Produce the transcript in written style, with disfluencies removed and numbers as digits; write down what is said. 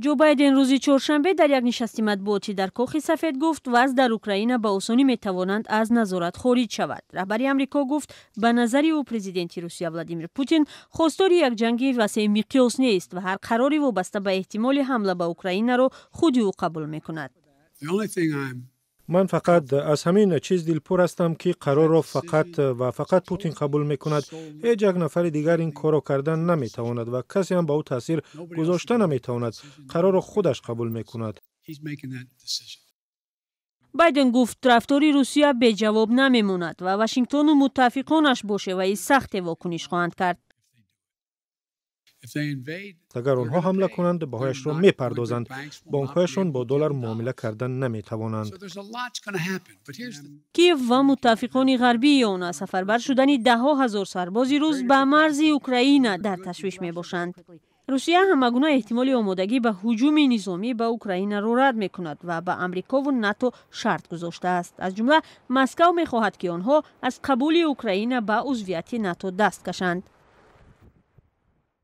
Ҷо Байден рӯзи чоршанбе дар як нишасти матбуотӣ дар Кохи Сафед гуфт, вазъ дар Украина ба осонӣ метавонанд аз назорат хориҷ шавад. Раҳбари Амрико гуфт, ба назари ӯ, президенти Русия Владимир Путин хостори як ҷанги васеъмиқёс нест ва ҳар қарори вобаста ба эҳтимоли ҳамла ба Украинаро худи ӯ қабул мекунад. Ман фақат аз ҳамин чиз дилпур ҳастам, ки қарорро фақат ва фақат Путин қабул мекунад. Ҳеҷ як нафари дигар ин корро кардан наметавонад ва касе ҳам ба ӯ таъсир гузошта наметавонад. Қарорро худаш қабул мекунад. Байден гуфт, рафтори Русия беҷавоб намемонад ва Вашингтону муттафиқонаш бо шеваи сахте вокуниш хоҳанд кард. Агар онҳо ҳамла кунанд, баҳояшро мепардозанд. Бонкҳояшон бо доллар муомила кардан наметавонанд. Киев ва муттафиқони ғарбии он аз сафарбар шудани даҳҳо ҳазор сарбози рус ба марзи Украина дар ташвиш мебошанд. Русия ҳамагуна эҳтимоли омодагӣ ба ҳуҷуми низомӣ ба Украинаро рад мекунад ва ба Амрикову НАТО шарт гузоштааст. Аз ҷумла, Москав мехоҳад, ки онҳо аз қабули Украина ба узвияти НАТО даст кашанд.